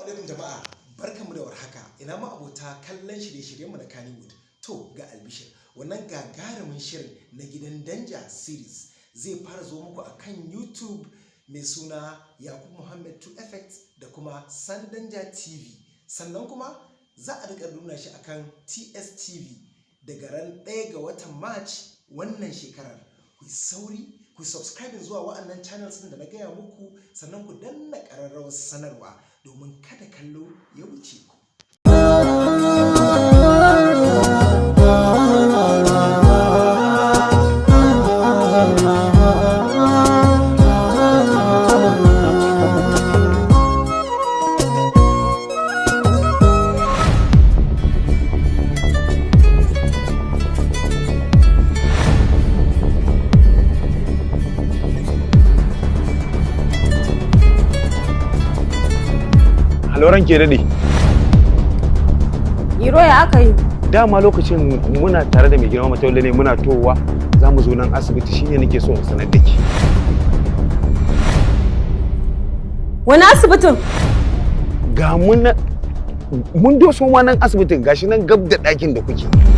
Alaikum jama'a, barkanmu da warhaka. Ina ma abota kallon shirye-shiryenmu na Kannywood. To, ga albishir, wannan gagarumin shirin na Gidan Danja series zai fara zo muku a kan YouTube mai suna Yakub Muhammad 2 Effects da kuma San Danja TV. Sannan kuma za a riƙa nuna shi akan TSTV daga ran 1 ga watan March wannan shekarar. Ku yi sauri ku subscribe zuwa wa'annan channels ɗin da na gaya muku, sannan ku danna ƙararrawar sanarwa domin kada kallo ya wuce ku. Haloran ke daɗe. Iro, ya aka yi? Dama lokacin muna tare da mai girma Matawalle ne, muna towa za mu zo nan asibiti, shine nake so in sanar da ke. Wani asibitin? Ga mun nan, mun doso ma nan asibitin, gashi nan gab da ɗakin da kuke.